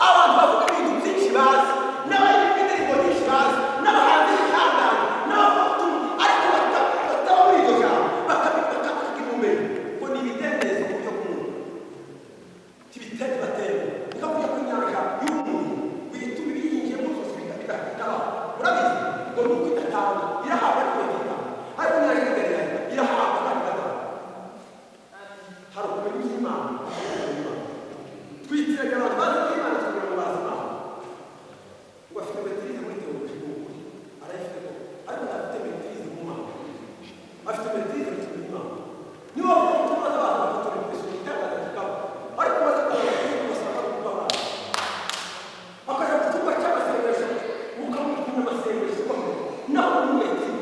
Abantu bavuga ibintu byinshi bazi, n'abaririmba indirimbo nyinshi bazi, n'abahanzi b'ibihangange, n'abavuga, ariko bataba muri iryo jambo, bakagira ubumenyi ngo ni ibidendezi mu buryo bw'umuntu kibitende batemba bikakujya ku nyanja y'umuntu bituma ibiyinjiyemo byose bikabaho. Urabizi ngo ni uko idatanga, irahabwa ariko itanga, ariko inyanja y'imbere yawe irahabwa kandi igatanga. Hari ukumenya iby'Imana, twitiranya abantu bazi iby'Imana tukugira ngo bazi Imana, ngo afite maîtrise muri théologie. Ni ukuri arayifite koko, ariko ntafite maîtrise mu Mana, afite maîtrise mu kumenya Imana. Niba bavuga ko tumaze abantu bagatora imiso igitangaza kikaba, ariko maze kuba ugasanga ari ukuba abana bakaja mu cyumba cy'amasengesho, ukamutuma amasengesho ukomeye naho muri maîtrise.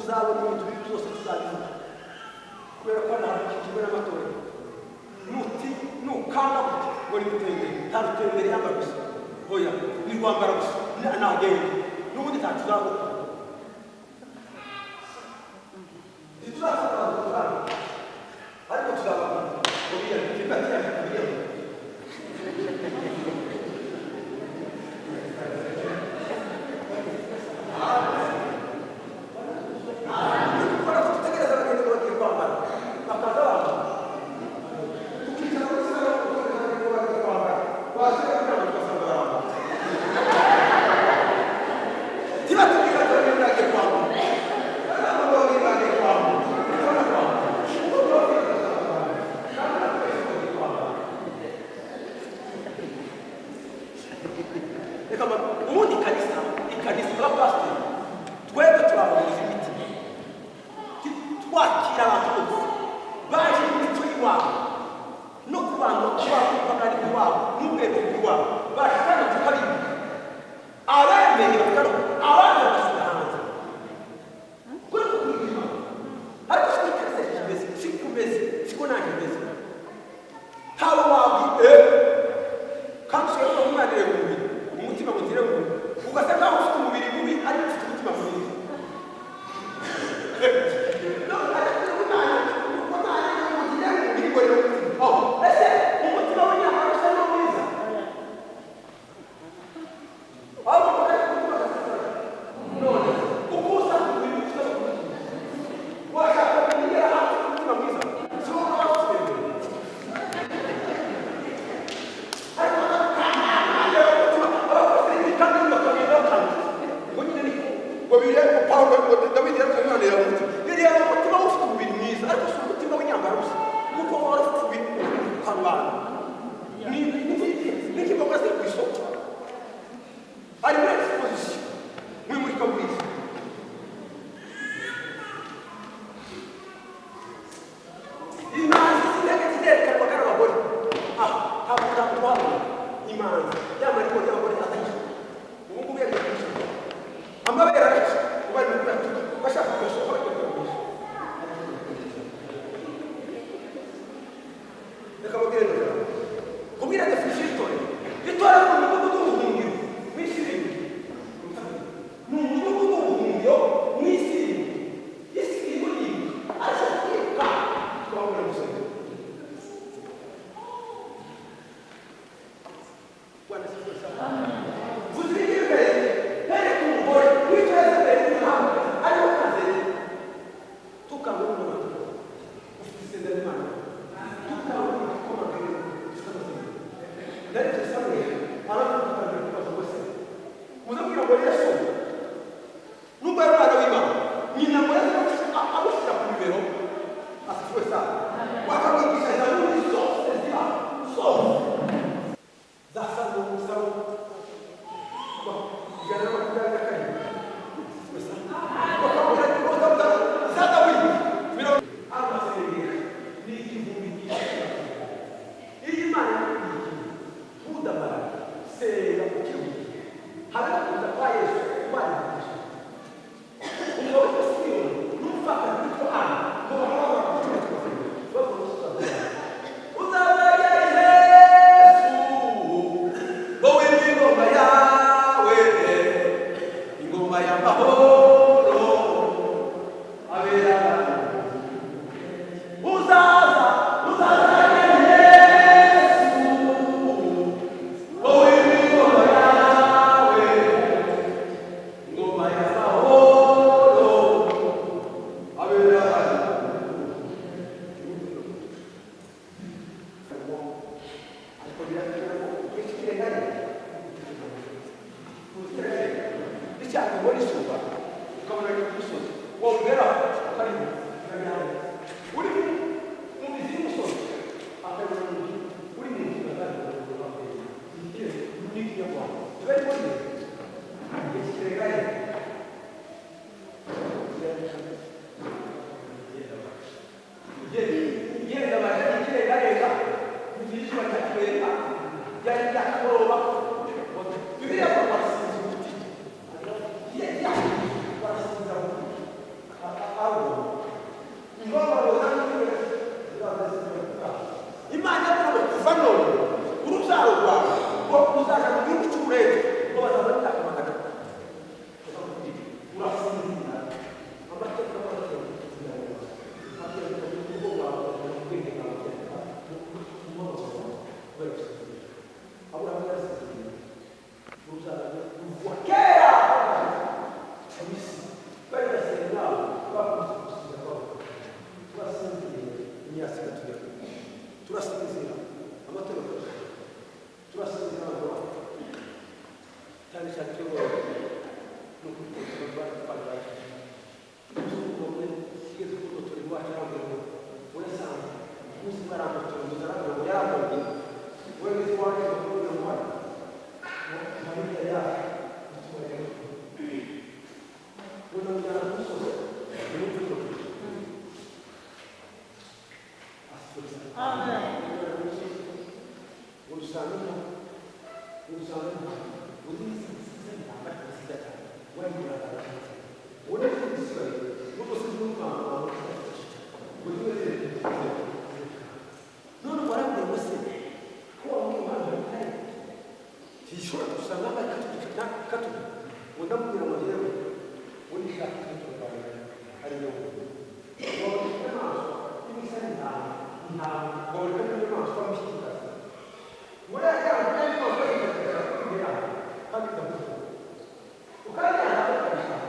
Muzabona ibintu bibi byose tuzabivuga, kubera ko hano hakikijwe n'amatorero. Nuti nukanga gute ngo ni rutenderi? Nta rutenderi yambara gusa, oya, ni rwambara gusa nagenda n'ubundi ntacyo uzabona. Ntituzafata abantu tuzabona, ariko tuzababwira ngo biyandike batiyandika biyandike. Kubera ko dutegereza abagenzi ngo bagiye kwambara, bakaza bambara, tukicara muri salo dutegereza abagenzi ngo bagiye kwambara, washyira kugira ngo tugasanga barambara. Ntibatubwira ati abagenzi bagiye kwambara, baravuga ngo abagenzi bagiye kwambara, urabona kwambara ubwo tubabwira tugasanga barambara, kandi natwe twese bagiye kwambara. Reka ubundi ikanisa abapasiteri twebwe turababuza imitima, twakira abantu bose baje mu mico y'iwabo no ku bantu kubapagani iwabo n'ubwenge bw'iwabo, baje kandi tukabibuka abemeye bakaba abandi bagasubira hanze kuri kubwira. Ariko siko ikanisa kimeze, siko umeze, siko nanjye meze. Ntawe wabwi kandi ushobora kuba umwana ireba umubiri, umutima ngo utirebe umubiri, ugasa nkaho ufite umubiri mubi ariko ufite umutima mwiza. Ese umutima w'inyama usa n'umwiza? Ahubwo kandi umutima ugasesera. None uko usa ku mubiri usa no ku mutima, washaka kugera hafi umutima mwiza, si wowe uba ufite imbere. Ariko kandi bakagenda bakangutse ngo nyine niko ngo biriya ngo Pawulo ngo Dawidi yaravuze ngo Imana iramutima yari umutima ufite umubiri mwiza, ariko si umutima w'inyambaro gusa, kuko wari ufite umubiri ukarubanda n'ikimboga ziri ku isoko, ari muri exposition, mu imurikagurisha. Imanzi z'intege zirerekanwaga n'abagore. Aha ntabwo ntabwo twabona imanzi y'amariko y'abagore atagira. Ubu ngubu yagiye ku isoko, amabere araca, ubu ari mu kuyatuka, bashaka kuyasohoka bajya kuyagurisha. Reka babwire neza, kubwira définition y'itorero. Itorero ni umudugudu w'ubuhungiro mu isi irindwi, ni umudugudu w'ubuhungiro mu isi irindwi. Isi irimo yibuka, ariko kwibuka twabona gusenga. Bwana asifiwe sana. Vuze imbere hereka umugore wicaye imbere y'umuhanga ariho kaze tukangurira abantu ufite isezerano Imana, tukangurira igikomangire ufite amasezerano. Ndarebye Samweli aravuga, atangira kubaza ngo se muzabwira ngo Yesu nubwo yari umwana w'Imana, nyina ngo yaze amushyira ku bibero. Asifiwe sana. Bakamwigisha zaburi zose ziba zose za Salomo, Salomo 127. Asifiwe sana. Bakabwira ngo za Dawidi mirongo amasengesho ni igihumbi. Iyo Imana yakubwiye ikintu, ntudamara, senga ukiruhuka. Habe no kuza kwa Yesu warihutisha. Umugabo witwa Simiyoni n'umupfakazi witwa Ana ngo bahora barakora bavuga ngo uzazajya Yesu wowe n'ingoma yawe, ingoma y'amahoro abera. Uzaza, uzazajya Yesu wowe n'ingoma yawe, ingoma y'amahoro abera. Ariko biragaragara ko iki kirengane icyaha ubona izuba ukabona ni ku musozi, wongera ukaribona uri mu mizi y'umusozi, akabona mu uri mu nzu n'ikinyarwanda tuba arimo iki kirengane. Genda baje ikirengarenga mu gihe izuba cya kirenga ryari ryakagoroba. Bibiliya ngo barasinzira ubuti, barasinzira ubuti. Turasinzira amatorero, turasinzira abantu bacu, cyane cyane twebwe ni ukuri twari umwe yigeze kudotora iwacu, arambwira ngo urasanzwe umunsi umwe arambotora inzu, arambwira ngo yarambonye wegeze iwanjye ngo kubwira ngo hano marita yacu utubarebe ngo ndamujyana ku musozi nimwumve ko asubiza. Amen. Ngo dusanga inka, ngo dusanga inka, ngo nziza intama ariko nziza cyane wayigira ngo neza igisigaye n'umusozi w'umwana wawe ngo zimwe ziri. None warambwiye ngo se ko wambwiye impamvu bitari ntishobora gusanga katuka, ngo ndamubwira ngo njyewe ngo nishaka ikaturwanya ariyo ngo inyamaswa n'ibisa n'intama, intama ngo reka n'inyamaswa mbishyikaze muri aya inyamaswa yifashisha imbere kandi ikamuha ukajyana ukabishaka,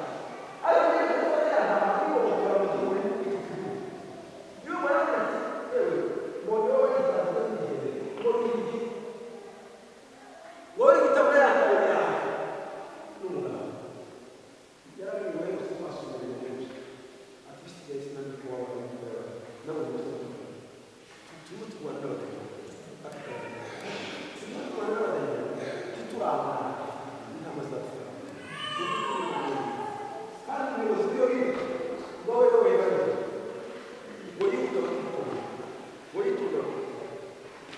ariko niba ufata ya ntama uyihohotera mu gihe uri icyo gihugu niyo mpamvu ati yewe ngo ni wowe izaza n'igihe ngo ni iki wowe igitabo ya ntama yawe n'umugabo yarabwiwe yose wasubira ibintu byose ati bisigaye sinamenya ko waba uri nabonye gusa turimo turwana n'abadayimoni, turimo turwana n'abadayimoni, titurangana intama zacu, kandi umuyobozi w'iyo hirya ngo wowe wowe bari ngo yihuta bakikoma, ngo yitunga bakikoma,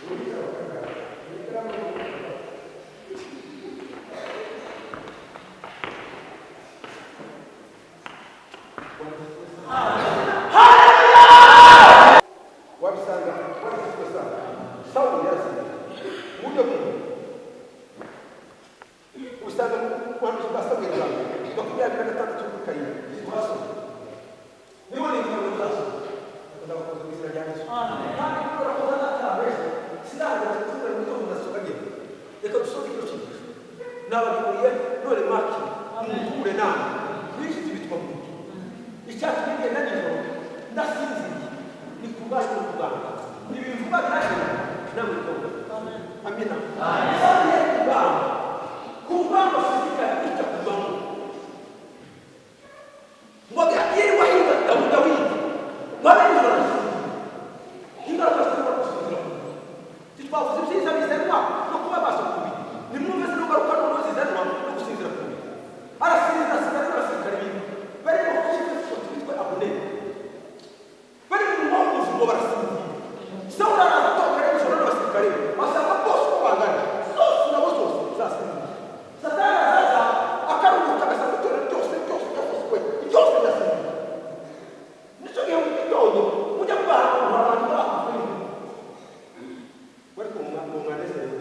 ngo yicara bakagara ngo ikaramu. Wabisanga wabisanga Sawuli yarasinze mu buryo bumwe, usanga mu buhanuzi bwa Samweli bwa mbere 26 kuri 7 twasoma. Niba ni igitabo muzasoma, ndabakoze mu izina rya Yesu. Kandi kubera ko ntazataha ejo sinahagera kuvuga ngo muto mudasohoka ngenda, reka dusoze kino cyigisho nababiburiye none maki muture nama nishize ibitwa mu nzu. Icyatumye ngenda nijoro ndasinziriye ni ku bwanyu no ku bwanyu, ni ibintu vuba birashira namwe mukabona. Amina. Sawuli yari kurugamba, ku rugamba fizikali ijya kuvamo ngo yirirwa ahiga Dawidi ngo abe nijoro arasinzira. Ingaruka zishobora gusinzira ku mubiri, titwavuze ibyiza bizanwa no kuba maso ku mubiri, nimwumve zino ngaruka noneho zizanwa no gusinzira ku mubiri. Arasinzira, asigara n'abasirikare biwe barimo kukifuza witwa Abuneri, bari mu muhunguzi ngo barasinzira. Sawuli araza atokera nijoro n'abasirikare be, basanga bose uko bangana zose nabo zose zasinziriye. Satani araza akaruhuka, agasanga itorero ryose ryose ryose we ryose rirasinziriye. Nicyo gihe mu gitondo mujya mubaha abantu bakuvuye ariko mu mwanezerewe.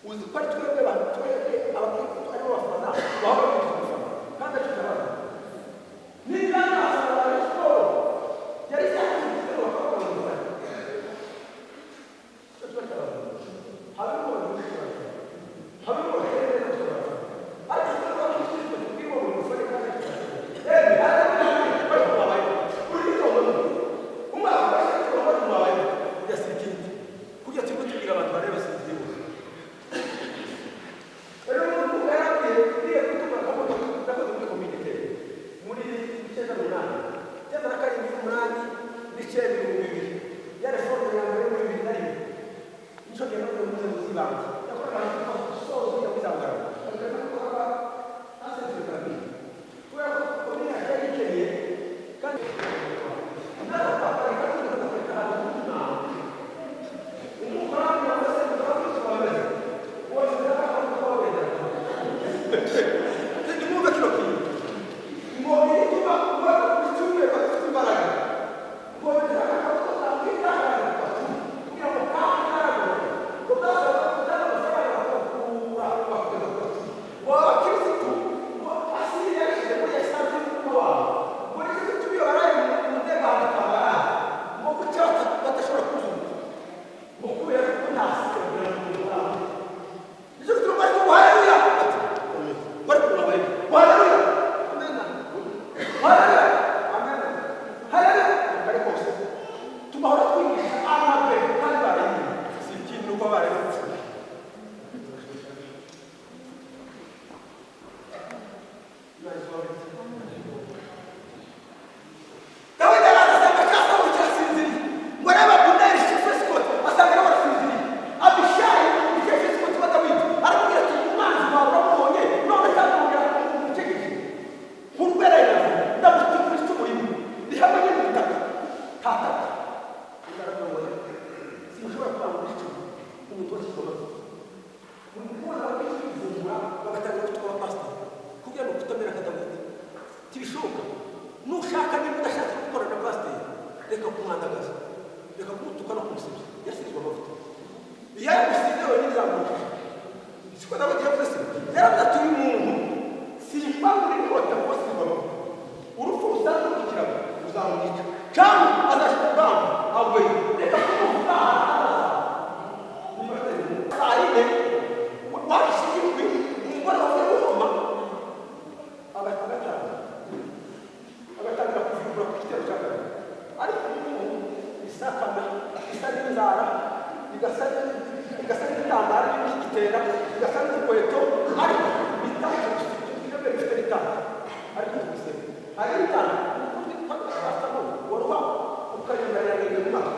Uzi ko ari twebwe abantu, twebwe abakristo aribo bafana bahora bafite ubufana kandi aricyo cyabaye niba nta ba Rayon Sport yari yakunze igitego bakavuga ngo mufane. Icyo kiba cyabaye habemo abantu habemo batere neza gusa barafana, ariko twebwe abakristo tubwirwa ngo mufane kandi aricyo cyabaye. Yewe ariko mwabaye buri gitondo umwaka washize wari mwabaye yasi ikindi kurya turimo tubwira abantu bareba basinziriye bose. Rero umuntu yarabwiye niyo gutuma akamodoka nakoze muri komite muri 98, 97, 8 n'icyenda 2000, ya réforme ya mbere muri 2001. Nicyo gihe nakoze mu nzego z'ibanze, yakoraga gusoza ujya muri za Bugarama kubera ko komine yacu yari ikeneye kandi nawe twaparika tugaparika ahantu h'imana umukoranyi wese mukaba nimwumve kino kintu ngo ibituma kuba icyumweru badafite imbaraga ngo kugira ngo kandi ngo Reka kumwandagaza, reka kumutuka no kumusebya. Yasizwe amavuta. Iyo yamusize wenyine izamwica. Siko Dawidi yavuze se? Yaravuze ati: "Uyu muntu simbangura inkota kuko asizwe amavuta. Urupfu rusanzwe rw'ikirago ruzamwica, cyangwa azashyira urugamba agweyo. Reka kumuvuga." Saa yine wahishije ijwi, umugore wavuye guhoma agatangira kuvugurura ku gitero cya kabiri. Ariko ubu isakame isa n'inzara, igasa n'igitambaro gitera, igasa n'urukweto, ariko bitatu ibyo bifite bitanu, ariko tubisebe hari bitanu waruha ukaringanira mu maso,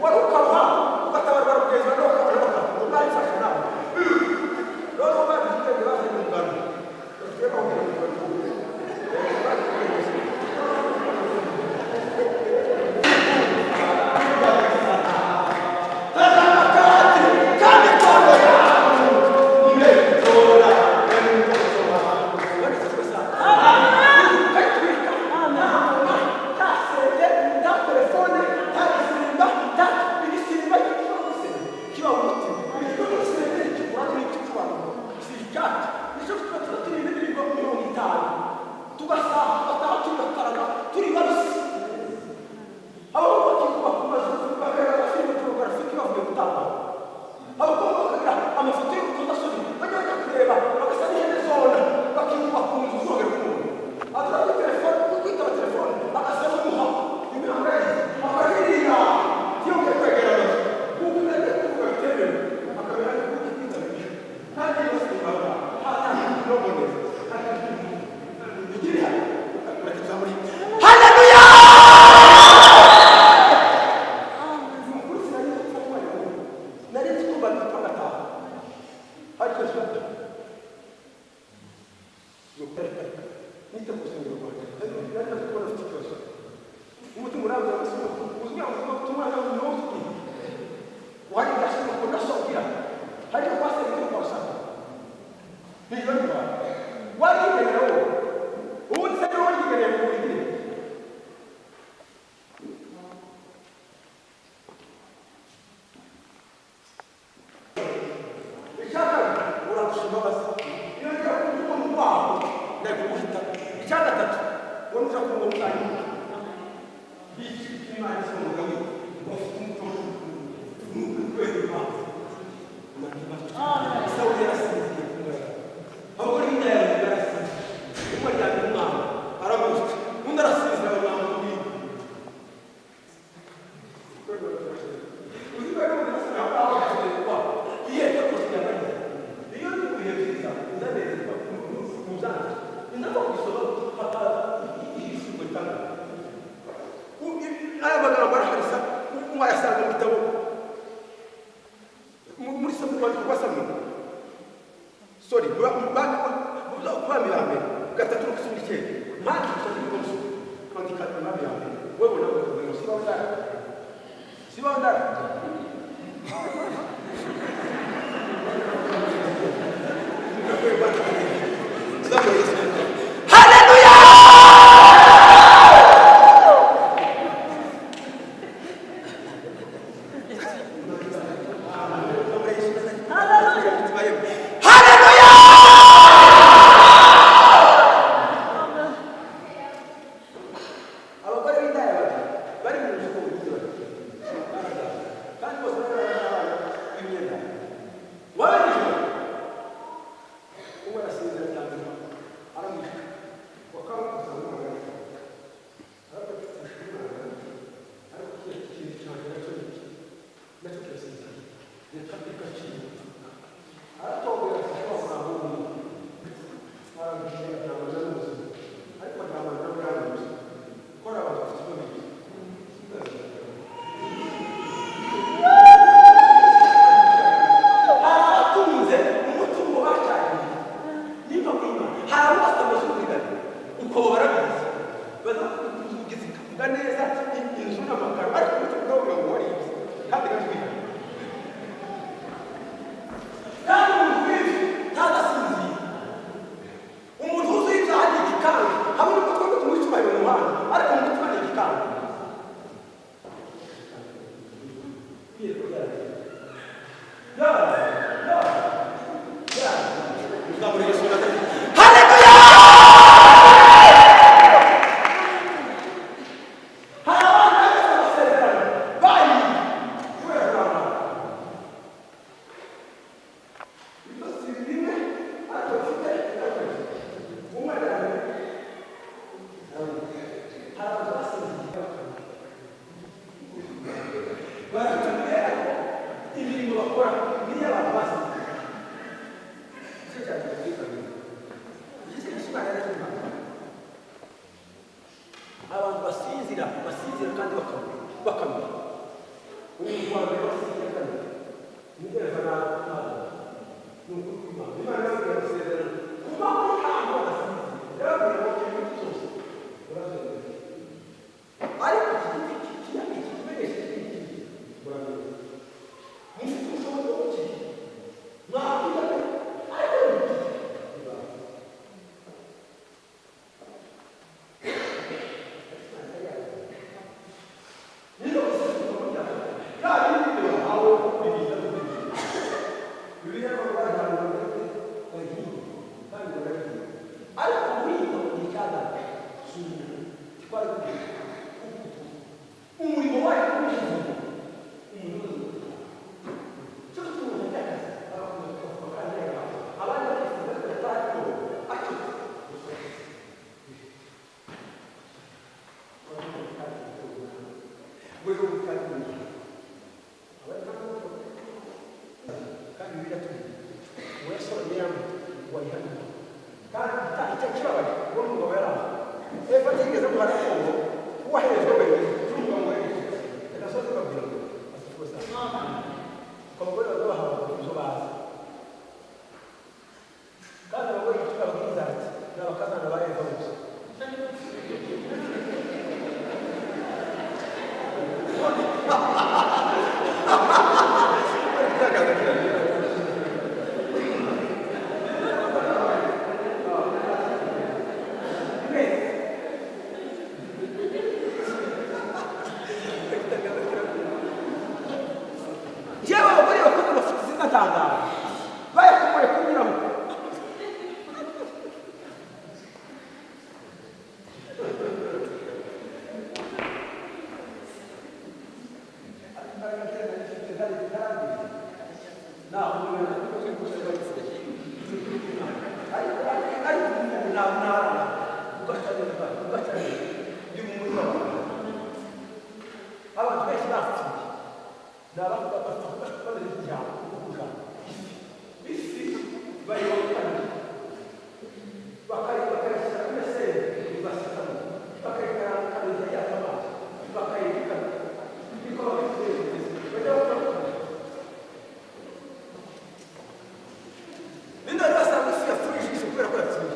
wari ukaruha ugatabarwa rugezwa n'abakara barifashe nawe. Noneho bagize ubwenge, bazanye umugano, basigaye bawugira umugano. Tugasaha tugataha turi bakaraga turi babisi. Abahungu bakikuba ku mazu, bakareba filime pornographique bavuye gutamba. Abakobwa bakagira amafoto y'urukozasoni bajya kureba, bagasa n'ihene zona, bakikuba ku nzu zongera kumubona. Aza kuri telefone, kwitaba telefone agasa n'umuha imyaka ye, akahiriya ntiyongere kwegera amazu kuko ibyo kuvuga bitemewe, akamera nk'uko kwitabira kandi yose baba hatangirwa ikiri hano. Reka tuzamure. Haleluya! Nukuri sinari nzi ko mwari nari nzi ko babita bagataha, ariko sibata nita ku rusengero rwanjye. Nari maze kubona afite ikibazo, umutima urambwira ngo si uzwi ngo ubutumwa nawe ni wowe uzwi wari ndasoma ko ndasubira hari ko kwasengera kwa rusaka niyo niba warigenera wowe ubundi se niwe warigenera mu buriri. Icya kabiri, urarusha imbabazi. Iyo ngiye kuvuga waho ndari kuguhita. Icya gatatu, wowe uza kumva muzanyimuka Imana isa umugabo bafite umuco kubera impamvu. Sawuli yarasinziriye ku mwana. Abagore b'indaya babiri barasinziriye, umwe aryamye umwana aramwica, undi arasinzira bamwambura. Uzi ko ari umuntu aho iyo rwose byabariye. Iyo ndi mu bihe byiza ndanezerwa mu byanjye, ndaza kubisoma hakaza ihishurwa ritandukanye. Aya magambo araharisa, wayasanga mu gitabo muri rwa Samweli, sorry, Bami ba Mbere gatatu no cumi n'icyenda. Mpamvu tutazi gusoma, kwandika Imami ya Mbere, wewe nawe ngo siba ndara, siba ndara. Haleluya! Haleluya! Abagore b'indaya babiri bari mu nzu, ubu kandi bose bari abana. Bakamira uyu wa mbere wasize kane ni Eva na Adamu. Ni ukuri kw'Imana. Imana yababwiye amasezerano kuba muri ntabwo basize, yababwiye ngo ibintu byose urabyemera, ariko iki giti iki kimenyesha iki ngiki murabimenya, mufite ubushobozi bwo gukira mwakwiga, ariko ni ariko guhinga mu gihe cya data si umurimo twari umurimo wayo kuwuhinga umuntu wese cyo gutuma akazi abandi bakifuza batarabikora acyo kandi biratuma uwasoromye wayihanira kandi icyo kibabaje uwo mugabo yari aho Eva atigeze amuha raporo uwahejwe wenyine n'umugabo ngo reka soze babwira ngo asifuwe sana ko abagore baza bahabwa ibyo bazi kandi abagore icyo babwiriza ati ni abakazana ba Eva gusa. Njyewe abagore bakunda bafite izina ntangaro bayakomoye kuri nyirabukwe. Abantu benshi bapfuye ni abavuga bameze nk'ijambo kuvuga ifi bayibona bakayishyira kuri seri ibasitamo bakayikaranga yaka amazi bakayibikana niko babifite bajya bavuga ninde wari wasanga ifi yapfuye ijisho kubera ko yapfuye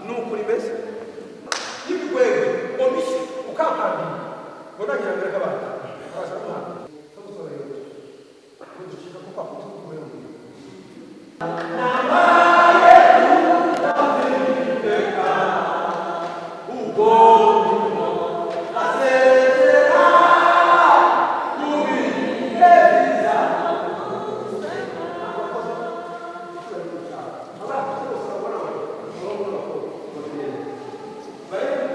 ni ukuri mbese y'ibigwegwe omishyi ukankambira ngo nagira mbere k'abantu.